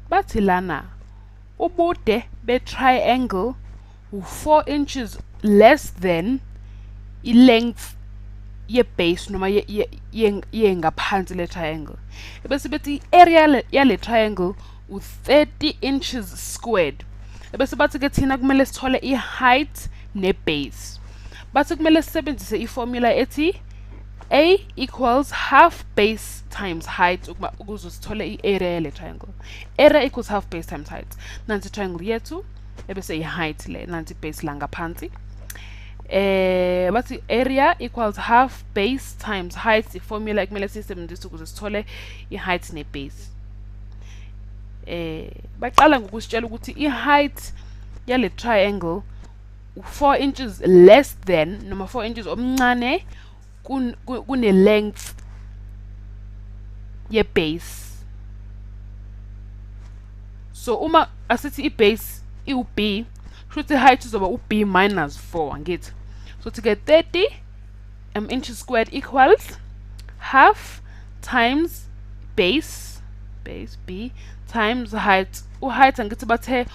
Bathi lana ubude be-triangle u-4 inches less than i-length ye-base noma yengaphansi le-triangle. Ebese bethi i-area yale triangle u-30 inches squared. Ebese bathi ke thina kumele sithole i-height ne-base. Bathi kumele sisebenzise i-formula ethi A equals half base times height ukuze sithole i-area yale triangle. Area equals half base times height. Nansi triangle yethu ebese i-height le, nansi base la ngaphansi. Bathi area equals half base times height, i-formula ekumele siyisebenzise ukuze sithole i-height ne-base. Baqala ngokusitshela ukuthi i-height yale triangle 4 inches less than noma 4 inches omncane kune length ye base. So uma asithi i base iwu b, kusho height izoba u b minus 4, angithi? So to get 30 inches squared equals half times base b times height. U height angithi bathe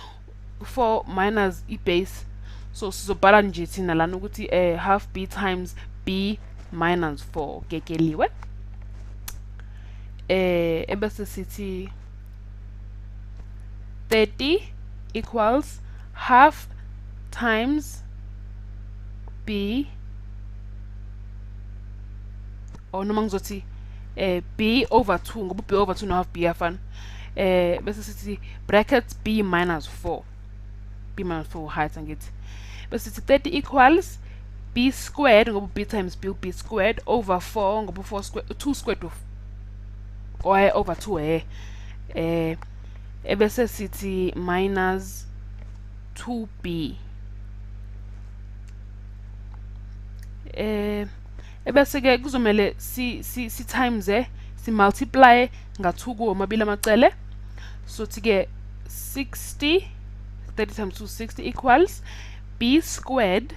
4 minus i base, so sizobhala nje thina lana ukuthi half b times b minus 4 kekeliwe. Ebese sithi 30 equals half times b, or noma ngizothi b over 2 ngoba b over 2 no half b yafana. Bese sithi brackets b minus 4, b minus 4 height angithi. Bese sithi 30 equals b squared ngoba b times b, b squared over 4 ngoba 4 squared 2 squared or over 2 ebese sithi minus 2b. Ebese ke kuzomele si times si multiply nga 2 kuwo mabili amacele. So thi ke 60, 30 times 2 60 equals b squared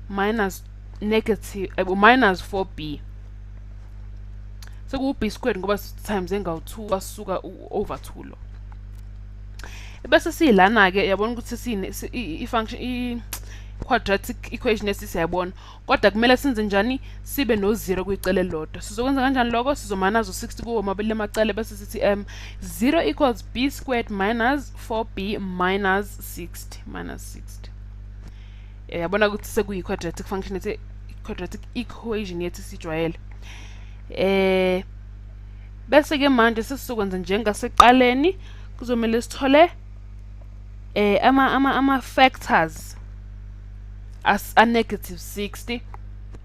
minus negative minus 4b. So ku b squared ngoba times engawu 2 wasuka over 2 lo. Bese silana ke yabona ukuthi sine i function i quadratic equation esisiyabona, kodwa kumele senze njani sibe no 0 kwicele lodwa. Sizokwenza kanjani lokho? Sizomanaza u60 kuwo mabili amacele bese sithi 0 equals b squared minus 4b minus 60 minus 60. Yabona ukuthi sekuyi quadratic function ethe quadratic equation yethu sijwayele. Bese ke manje sesizokwenza njengaseqaleni, kuzomele sithole ama factors as a negative 60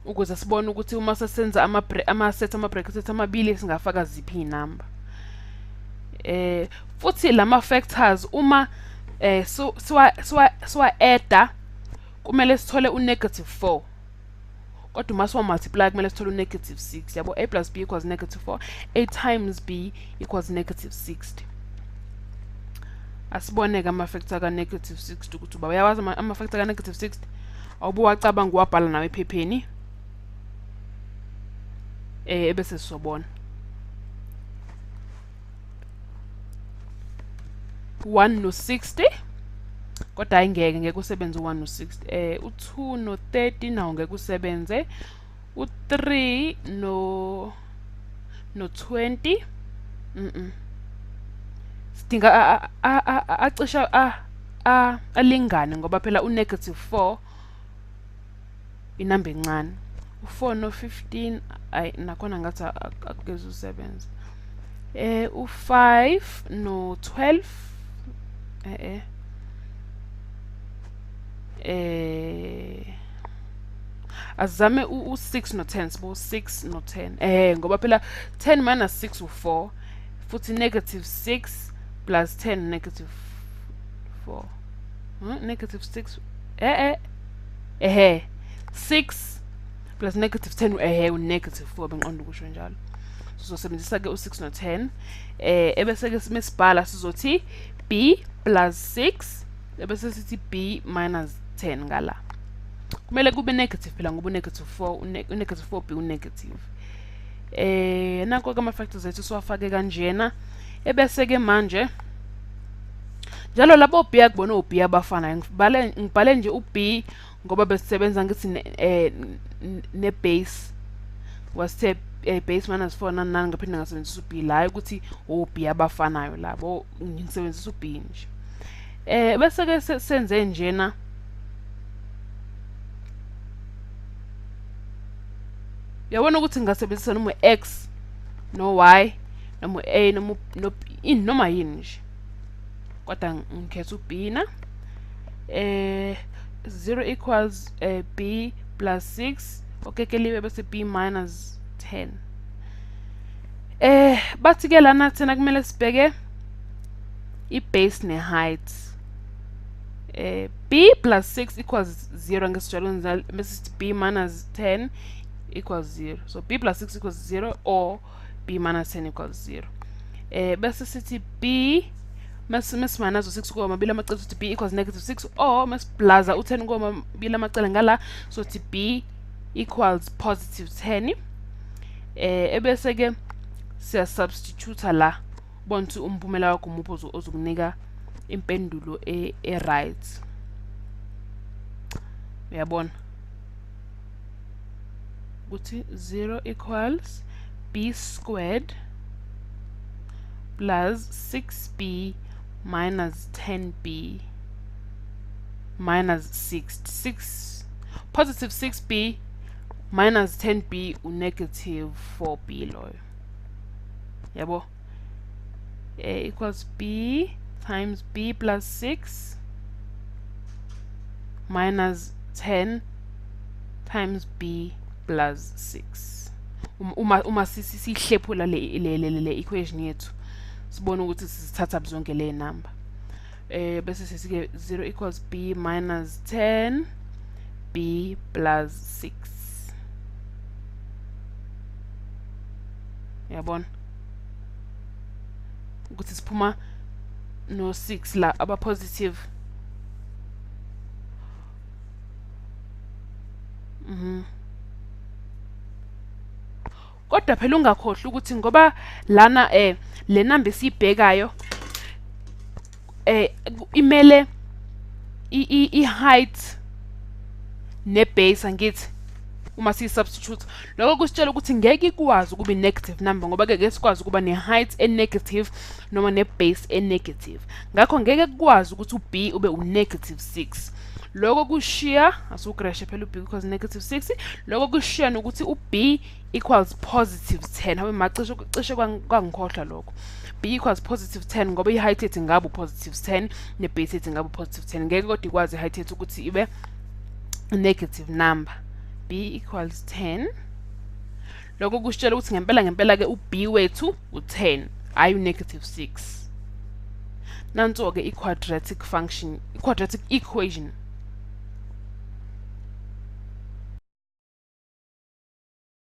ukuze sibone ukuthi uma sesenza ama set ama brackets amabili singafaka ziphi inamba. Futhi lama factors uma siwa add kumele sithole u negative 4, kodwa uma siwa multiply kumele sithole u negative 6. Yabo, a plus b equals negative 4, a times b equals negative 60. Asibone ke ama factor ka negative 60 ukuthi uba uyawazi ama factor ka negative 60. Awubuwacabanga uwabhala nawe ephepheni ebese sizobona. 1 no 60, kodwa ayingeke ngeke usebenze u1 no 60. U2 no 30 nawo ngeke usebenze, u3 no 20. Sidinga acisha alingane ngoba phela u negative 4 inamba encane. U4 no 15 ay nakhona ngathi akugeza usebenza. U5 no 12 azame u6 no 10, sibo 6 no 10 ngoba phela 10 minus 6 u4, futhi negative 6 plus 10 negative 4, negative 6 6 plus negative 10 u negative 4 benqonda ukusho njalo. Sizosebenzisa ke u6 no 10 ebese ke simesibhala sizothi b plus 6 ebese sithi b minus 10 ngala. Kumele kube negative phela ngoba negative 4 negative 4b u negative. Nanko ke ama factors ethu siwafake kanjena. Ebese ke manje njalo labo b akubona u-b abafanayo, ngibhale nje u-b ngoba besisebenza ngithi ne-base wasithe base minus 4 nani ngaphinde ngasebenzisa u-b la ukuthi o-b abafanayo labo, ngisebenzisa u-b nje. Bese ke senze njena uyabona ukuthi ngingasebenzisa noma x no y noma a noma no b noma yini nje, kodwa ngikhetha u-b na. 0 equals b plus 6 okekeliwe bese b minus 10. Bathi ke lana thina kumele sibheke i-base ne-height. B plus 6 equals 0 ngesijwayelo bese sithi b minus 10 equals 0. So b plus 6 equals 0 or b minus 10 equals 0. Bese sithi b mas minus 6 kuwo mabili amacala sithi b equals negative 6 or mas plus u10 kuwo mabili amacala ngala so sithi b equals positive 10. Ebese ke siya substitute la ubona ukuthi umphumela wakho umuphi ozokunika impendulo e right. Uyabona ukuthi 0 equals b squared plus 6b minus 10b minus 6 positive 6b minus 10b u-negative 4b loyo. Yabo, equals b times b plus 6 minus 10 times b plus 6. Uma sihlephula le equation yethu sibone ukuthi sisithatha zonke le number. Bese sesike 0 equals b minus 10 b plus 6. Uyabona ukuthi siphuma no 6 la aba positive. Kodwa phela ungakhohlwa ukuthi ngoba lana le number esiyibhekayo imele i-height ne-base angithi uma siyi-substitute. Lokho kusitshela ukuthi ngeke ikwazi ukuba i-negative number ngoba ngeke sikwazi ukuba ne-height e-negative noma ne-base e-negative. Ngakho ngeke kukwazi ukuthi u-b ube u-negative 6. Lokho kushiya asukreshe phela u-b equals negative 6. Lokho kushiya nokuthi u-b equals positive 10. Habe macishe cishe kwangikhohlwa lokho. B equals positive 10 ngoba i-height yethu ingabe u-positive 10 ne-base yethu ingabe u-positive 10. Ngeke kodwa ikwazi i-height yethu ukuthi ibe negative number. B equals 10. Lokho kusitshela ukuthi ngempela ngempela ke u-b wethu u-10 hayi u-negative 6. Nanso ke i-quadratic function, i-quadratic equation.